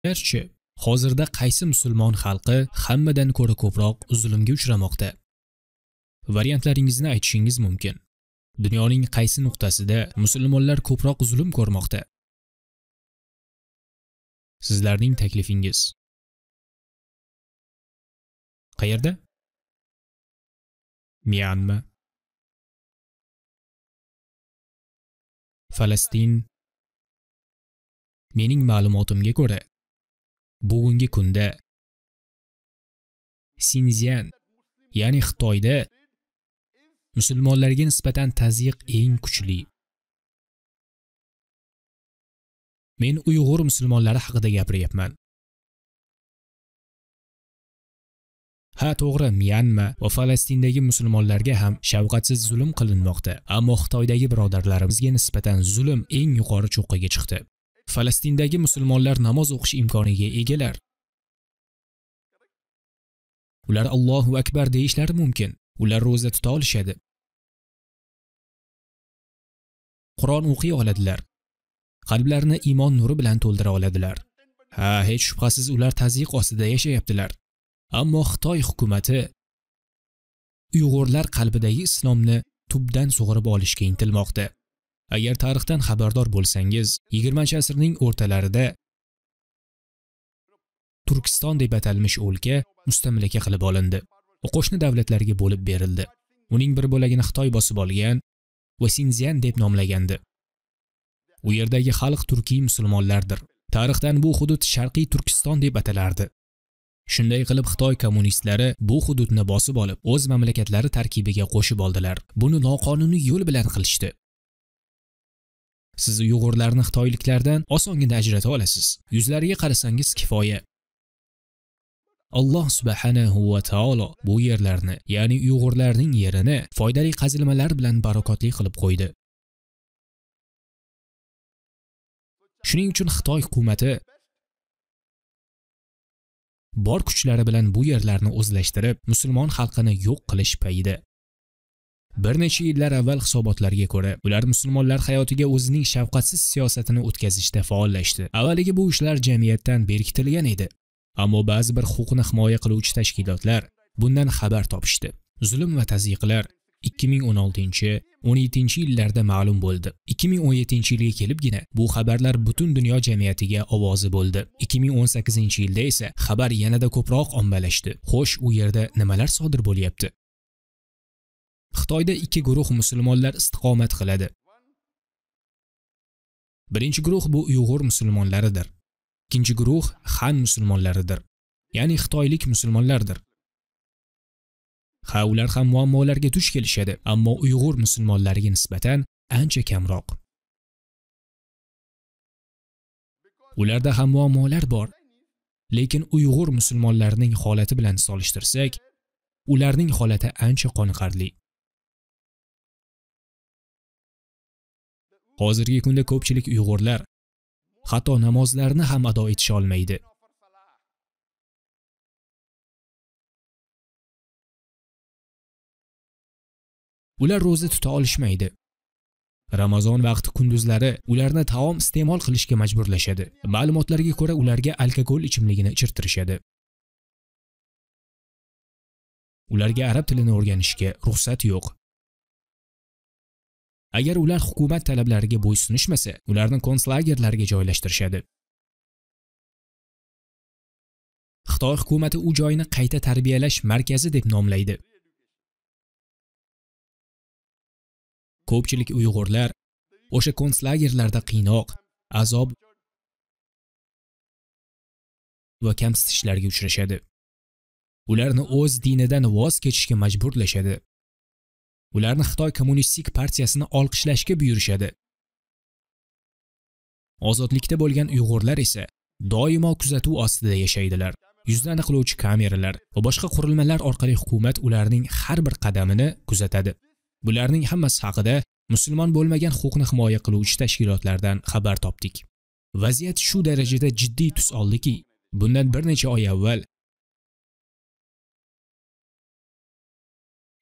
Garchi hozirda qaysi musulmon xalqi hammadan ko'ra ko'proq zulmga uchramoqda? Variantlaringizni aytishingiz mumkin. Dunyoning qaysi nuqtasida musulmonlar ko'proq zulm ko'rmoqda? Sizlarning taklifingiz. Qayerda? Myanma, Falastin. Mening ma'lumotimga ko'ra, bugungi kunda Sinzyan, ya'ni Xitoyda musulmonlarga nisbatan tazyiq eng kuchli. Men Uyg'ur musulmonlari haqida gapiryapman. Ha, to'g'ri, Myanma va Falastindagi musulmonlarga ham shafqatsiz zulm qilinmoqda, ammo Xitoydagi birodarlarimizga nisbatan zulm eng yuqori cho'qqiga chiqdi. Falastindagi musulmonlar namoz o'qish imkoniga egalar. Ular Allohu akbar deyishlari mumkin. Ular ro'za tuta olishadi. Qur'on o'qiy oladilar. Qalblarini iymon nuri bilan to'ldira oladilar. Ha, hech shubhasiz ular tazyiq ostida yashayaptilar. Ammo Xitoy hukumati Uyg'urlar qalbidagi islomni tubdan sug'urib olishga intilmoqda. Agar tarixdan xabardor bo'lsangiz, 20-asrning o'rtalarida Turkiston deb atalmish o'lka mustamlaka qilib olindi. Qo'shni davlatlarga bo'lib berildi. Uning bir bo'lagini Xitoy bosib olgan va Sinzyan deb nomlagandi. U yerdagi xalq turkiy musulmonlardir. Tarixdan bu hudud Sharqiy Turkiston deb atalardi. Shunday qilib Xitoy kommunistlari bu hududni bosib olib, o'z mamlakatlari tarkibiga qo'shib oldilar. Buni noqonuniy yo'l bilan qilishdi. Siz Uyg'urlarni xitoyliklardan osongina ajrata olasiz. Yuzlariga qarasangiz kifoya. Alloh subhanahu va taolo bu yerlarni, ya'ni Uyg'urlarning yerini foydali qazilmalar bilan barakotli qilib qo'ydi. Shuning uchun Xitoy hukumati bor kuchlari bilan bu yerlarni o'zlashtirib, musulmon xalqini yo'q qilish payida. Bir necha yillar avval hisobotlarga ko'ra, ular musulmonlar hayotiga o'zining shafqatsiz siyosatini o'tkazishda faollashdi. Avvaliga bu ishlar jamiyatdan berkitilgan edi. Ammo ba'zi bir huquqni himoya qiluvchi tashkilotlar bundan xabar topishdi. Zulm va tazyiqlar 2016-17 yillarda ma'lum bo'ldi. 2017-yilga kelibgina bu xabarlar butun dunyo jamiyatiga ovozi bo'ldi. 2018-yilda esa xabar yanada ko'proq ommalashdi. Xo'sh, u yerda nimalar sodir bo'lyapti? Xitoyda ikki guruh musulmonlar istiqomat qiladi. Birinchi guruh bu Uyg'ur musulmonlaridir. Ikkinchi guruh Han musulmonlaridir. Ya'ni xitoylik musulmonlardir. Ha, ular ham muammolarga duch kelishadi, ammo Uyg'ur musulmonlariga nisbatan ancha kamroq. Ularda ham muammolar bor, lekin Uyg'ur musulmonlarining holati bilan solishtirsak, ularning holati ancha qoniqarli. Hozirgi kunda ko'pchilik Uyg'urlar hatto namozlarni ham ado etisha olmaydi. Ular ro'za tuta olishmaydi. Ramazon vaqti kunduzlari ularni taom iste'mol qilishga majburlashadi. Ma'lumotlarga ko'ra ularga alkogol ichimligini ichirtirishadi. Ularga arab tilini o'rganishga ruxsat yo'q. Agar ular hukumat talablariga bo'ysunishmasa, ularni konslagerlarga joylashtirishadi. Xitoy hukumati u joyni qayta tarbiyalash markazi deb nomlaydi. Ko'pchilik Uyg'urlar o'sha konslagerlarda qiynoq, azob va kamsitishlarga uchrashadi. Ularni o'z dinidan voz kechishga majburlashadi. Ularni Xitoy kommunistik partiyasini olqishlashga buyurishadi. Ozodlikda bo'lgan Uyg'urlar esa doimo kuzatuv ostida yashaydilar. Yuzni aniqlovchi kameralar va boshqa qurilmalar orqali hukumat ularning har bir qadamini kuzatadi. Bularning hammasi haqida musulmon bo'lmagan huquqni himoya qiluvchi tashkilotlardan xabar topdik. Vaziyat shu darajada jiddiy tus oldiki, bundan bir necha oy avval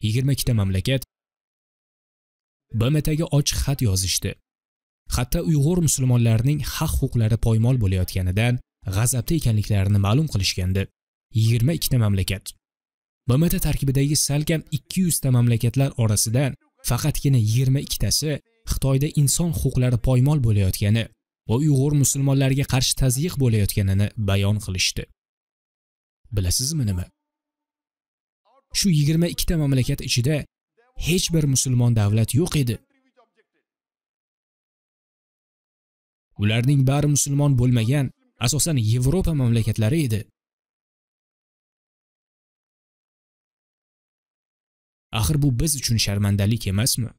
22 ta mamlakat BMTga ochiq xat yozishdi. Hatto Uyg'ur musulmonlarining haq-huquqlari poymol bo'layotganidan g'azabda ekanliklarini ma'lum qilishgandi. 22 ta mamlakat. BMT tarkibidagi salkam 200 ta mamlakatlar orasidan faqatgina 22 tasi Xitoyda inson huquqlari poymol bo'layotgani va Uyg'ur musulmonlariga qarshi tazyiq bo'layotganini bayon qilishdi. Bilasizmi nima? Shu 22 ta mamlakat ichida hech bir musulmon davlat yo'q edi. Ularning bari musulmon bo'lmagan, asosan Yevropa mamlakatlari edi. Axir bu biz uchun sharmandalik emasmi?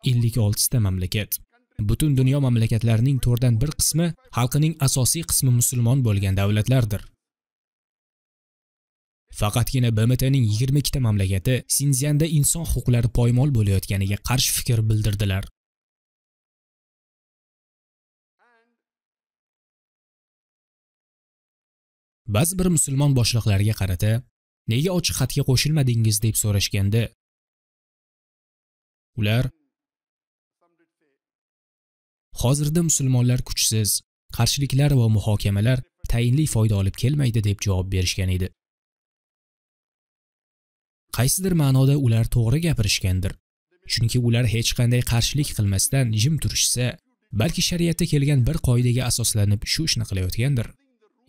56 ta mamlakat. Butun dunyo mamlakatlarining 1/4 qismi xalqining asosiy qismi musulmon bo'lgan davlatlardir. Faqatgina BMTning 22 ta mamlakati Sinzyanda inson huquqlari poymol bo'layotganiga qarshi fikr bildirdilar. Ba'zi bir musulmon boshliqlarga qarata, nega ochiq xatga qo'shilmadingiz deb so'rashganda, ular hozirda musulmonlar kuchsiz, qarshiliklar va muhokamalar tayinli foyda olib kelmaydi deb javob berishgan edi. Qaysidir ma'noda ular to'g'ri gapirishgandir. Chunki ular hech qanday qarshilik qilmasdan jim turishsa, balki shariatda kelgan bir qoidaga asoslanib shu ishni qilayotgandir.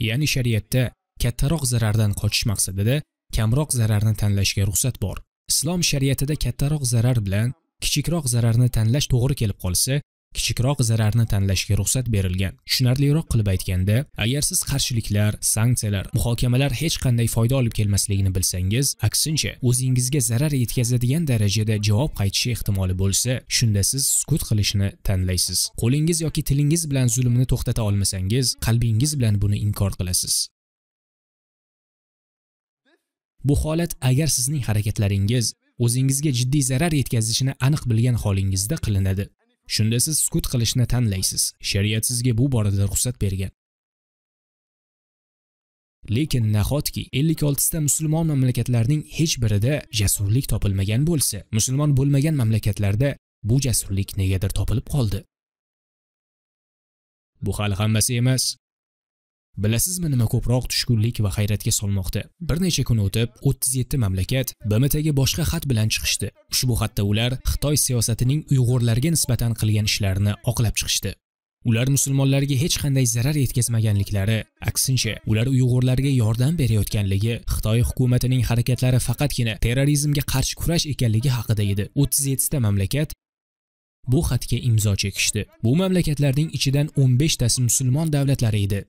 Ya'ni shariatda kattaroq zarardan qochish maqsadida kamroq zararni tanlashga ruxsat bor. Islom shariatida kattaroq zarar bilan kichikroq zararni tanlash to'g'ri kelib qolsa, kichikroq zararni tanlashga ruxsat berilgan. Tushunarliroq qilib aytganda, agar siz qarshiliklar, sanksiyalar, muhokamalar hech qanday foyda olib kelmasligini bilsangiz, aksincha o'zingizga zarar yetkazadigan darajada javob qaytishi ehtimoli bo'lsa, shunda siz sukut qilishni tanlaysiz. Qo'lingiz yoki tilingiz bilan zulmni to'xtata olmasangiz, qalbingiz bilan buni inkor qilasiz. Bu holat agar sizning harakatlaringiz o'zingizga jiddiy zarar yetkazishini aniq bilgan holingizda qilinadi. Shunda siz sukut qilishni tanlaysiz. Shariat sizga bu borada ruxsat bergan. Lekin nahotki 56 ta musulmon mamlakatlarning hech birida jasurlik topilmagan bo'lsa, musulmon bo'lmagan mamlakatlarda bu jasurlik negadir topilib qoldi. Bu hali hammasi emas. Bilasizmi nima ko'proq tushkunlik va hayratga solmoqda? Bir necha kun o'tib, 37 mamlakat BMTga boshqa xat bilan chiqishdi. Ushbu xatda ular Xitoy siyosatining Uyg'urlarga nisbatan qilgan ishlarini oqlab chiqishdi. Ular musulmonlarga hech qanday zarar yetkazmaganliklari, aksincha, ular Uyg'urlarga yordam berayotganligi, Xitoy hukumatining harakatlari faqatgina terrorizmga qarshi kurash ekanligi haqida edi. 37 ta mamlakat bu xatga imzo chekishdi. Bu mamlakatlarning ichidan 15 tasi musulmon davlatlari edi.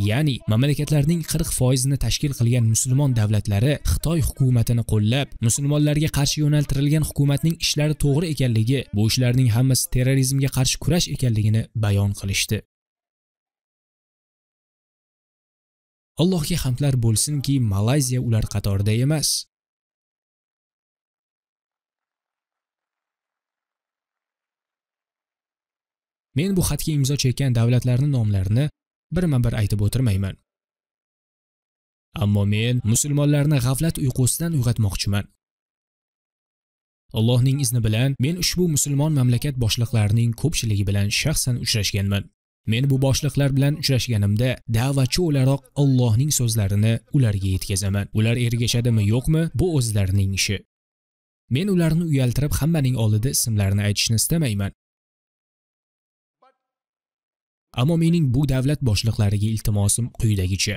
Ya'ni mamlakatlarning 40% ni tashkil qilgan musulmon davlatlari Xitoy hukumatini qo'llab, musulmonlarga qarshi yo'naltirilgan hukumatning ishlari to'g'ri ekanligi, bu ishlarning hammasi terrorizmga qarshi kurash ekanligini bayon qilishdi. Allohga hamdlar bo'lsinki, Malayziya ular qatorida emas. Men bu xatga imzo chekkan davlatlarning nomlarini birma-bir aytib o'tirmayman. Ammo men musulmonlarni g'aflat uyqusidan uyg'otmoqchiman. Allohning izni bilan men ushbu musulmon mamlakat boshliqlarining ko'pchiligi bilan shaxsan uchrashganman. Men bu boshliqlar bilan uchrashganimda da'vatchi o'laroq Allohning so'zlarini ularga yetkazaman. Ular ergashadimi yo'qmi, bu o'zlarining ishi. Men ularni uyaltirib hammaning oldida ismlarini aytishni istamayman. Ammo mening bu davlat boshliqlariga iltimosim quyidagicha.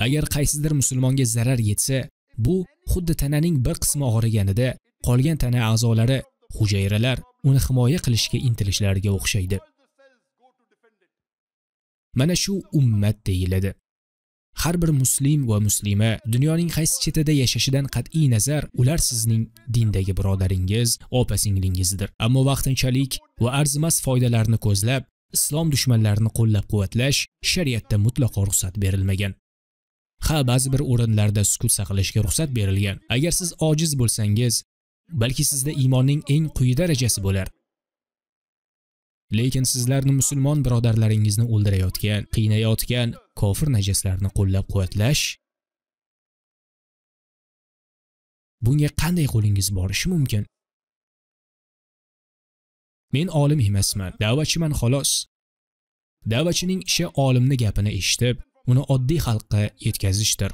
Agar qaysidir musulmonga zarar yetsa, bu xuddi tananing bir qismi og'riganida qolgan tana a'zolari, hujayralar uni himoya qilishga intilishlariga o'xshaydi. Mana shu ummat deyiladi. Har bir muslim va muslima dunyoning qaysi chetida yashashidan qat'iy nazar, ular sizning dindagi birodaringiz, opa-singlingizdir. Ammo vaqtinchalik va arzimas foydalarni ko'zlab, islom dushmanlarini qo'llab-quvvatlash shariatda mutlaqo ruxsat berilmagan. Ha, ba'zi bir o'rinlarda sukut saqlashga ruxsat berilgan. Agar siz ojiz bo'lsangiz, balki sizda iymonning eng quyi darajasi bo'lar. Lekin sizlarni musulmon birodarlaringizni o'ldirayotgan, qiynayotgan kofir najoslarni qo'llab-quvvatlash, bunga qanday qo'lingiz borishi mumkin? Men olim emasman, da'vatchiman xolos. Da'vatchining ishi olimni gapini eshitib, uni oddiy xalqqa yetkazishdir.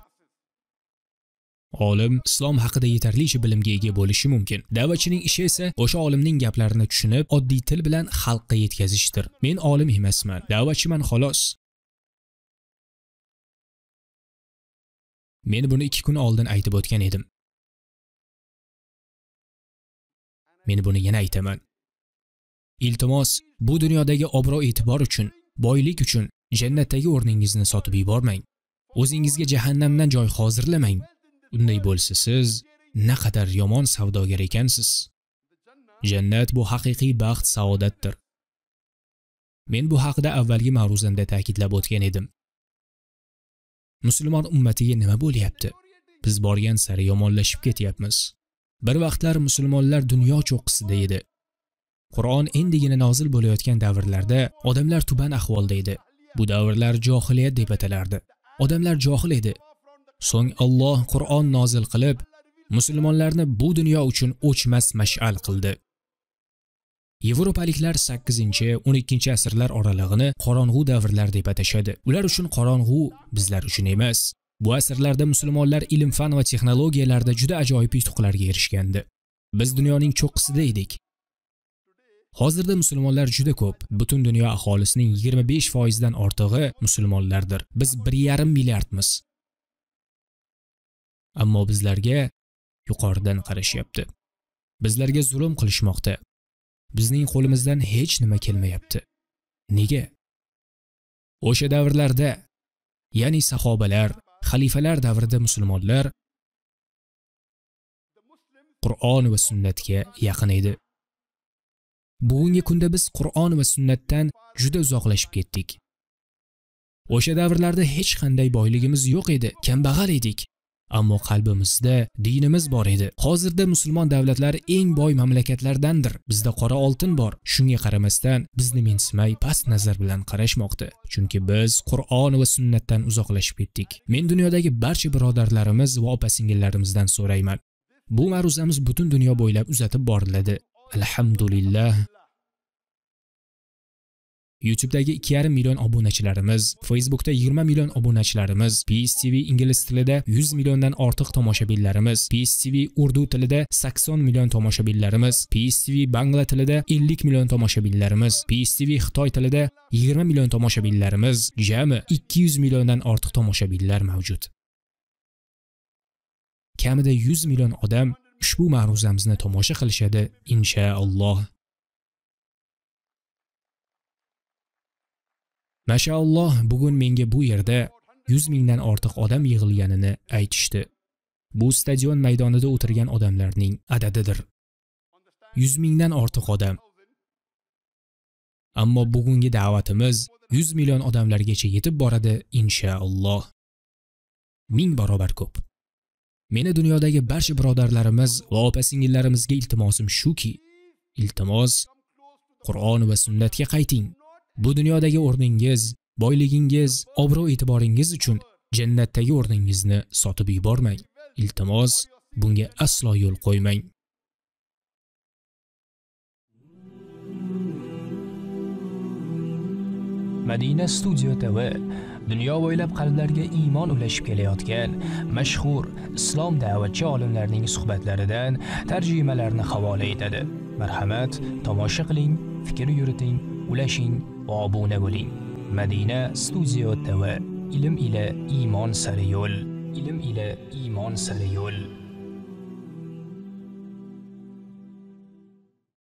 Olim islom haqida yetarlicha bilimga ega bo'lishi mumkin. Da'vatchining ishi esa o'sha olimning gaplarini tushunib, oddiy til bilan xalqqa yetkazishdir. Men olim emasman, da'vatchiman xolos. Men buni 2 kun oldin aytib o'tgan edim. Men buni yana aytaman. Iltimos, bu dunyodagi obro'-e'tibor uchun, boylik uchun jannatdagi o'rningizni sotib yubormang. O'zingizga jahannamdan joy hozirlamang. Unday bo'lsa siz naqadar yomon savdogar ekansiz. Jannat bu haqiqiy baxt, saodatdir. Men bu haqida avvalgi ma'ruzamda ta'kidlab o'tgan edim. Musulmon ummatiga nima bo'lyapti? Biz borgan sari yomonlashib ketyapmiz. Bir vaqtlar musulmonlar dunyo cho'qqisida edi. Qur'on endigina nozil bo'layotgan davrlarda odamlar tuban ahvolda edi. Bu davrlar johiliyat deb atalardi. Odamlar johil edi. So'ng Alloh Qur'on nozil qilib, musulmonlarni bu dunyo uchun o'chmas mash'al qildi. Yevropaliklar 8-12 asrlar oralig'ini qorong'u davrlar deb atashadi. Ular uchun qorong'u, bizlar uchun emas. Bu asrlarda musulmonlar ilm-fan va texnologiyalarda juda ajoyib yutuqlarga erishgandi. Biz dunyoning cho'qqisida edik. Hozirda musulmonlar juda ko'p. Butun dunyo aholisining 25% dan ortig'i musulmonlardir. Biz 1,5 milliardmiz. Ammo bizlarga yuqoridan qarashyapti. Bizlarga zulm qilishmoqda. Bizning qo'limizdan hech nima kelmayapti. Nega? O'sha davrlarda, ya'ni sahobalar, xalifalar davrida musulmonlar Qur'on va sunnatga yaqin edi. Bugungi kunda biz Qur'on va sunnatdan juda uzoqlashib ketdik. O'sha davrlarda hech qanday boyligimiz yo'q edi, kambag'al edik. Ammo qalbimizda dinimiz bor edi. Hozirda musulmon davlatlari eng boy mamlakatlardandir. Bizda qora oltin bor. Shunga qaramasdan bizni mensimay past nazar bilan qarashmoqda. Chunki biz Qur'on va sunnatdan uzoqlashib ketdik. Men dunyodagi barcha birodarlarimiz va opa-singillarimizdan so'rayman. Bu ma'ruzamiz butun dunyo bo'ylab uzatib boriladi. Alhamdulillah. YouTube'dagi 2,5 million obunachilarimiz, Facebook'da 20 million obunachilarimiz, Peace TV ingliz tilida 100 milliondan ortiq tomoshabinlarimiz, Peace TV urdu tilida 80 million tomoshabinlarimiz, Peace TV bangla tilida 50 million tomoshabinlarimiz, Peace TV xitoy tilida 20 million tomoshabinlarimiz, jami 200 milliondan ortiq tomoshabinlar mavjud. Kamida 100 million odam ushbu ma'ruzamizni tomosha qilishadi inshaalloh. Mashalloh, bugun menga bu yerda 100 mingdan ortiq odam yig'ilganini aytishdi. Bu stadion maydonida o'tirgan odamlarning adadidir. 100 mingdan ortiq odam. Ammo bugungi da'vatimiz 100 million odamlargacha yetib boradi inshaalloh. 1000 barobar ko'p. Meni dunyodagi barcha birodarlarimiz va opa-singillarimizga iltimosim shuki, iltimos, Qur'on va sunnatga qayting. Bu dunyodagi o'rningiz, boyligingiz, obro'-e'tiboringiz uchun jannatdagi o'rningizni sotib yubormang. Iltimos, bunga aslo yo'l qo'ymang. Madina Studio TV dunyo bo'ylab qalblarga iymon ulashib kelayotgan mashhur islom da'vatchi olimlarning suhbatlaridan tarjimalarni havola etadi. Marhamat, tomosha qiling, fikr yuriting, ulashing va obuna bo'ling. Madina Studio TV, ilm ila iymon sari yo'l, ilm ila iymon sari yo'l.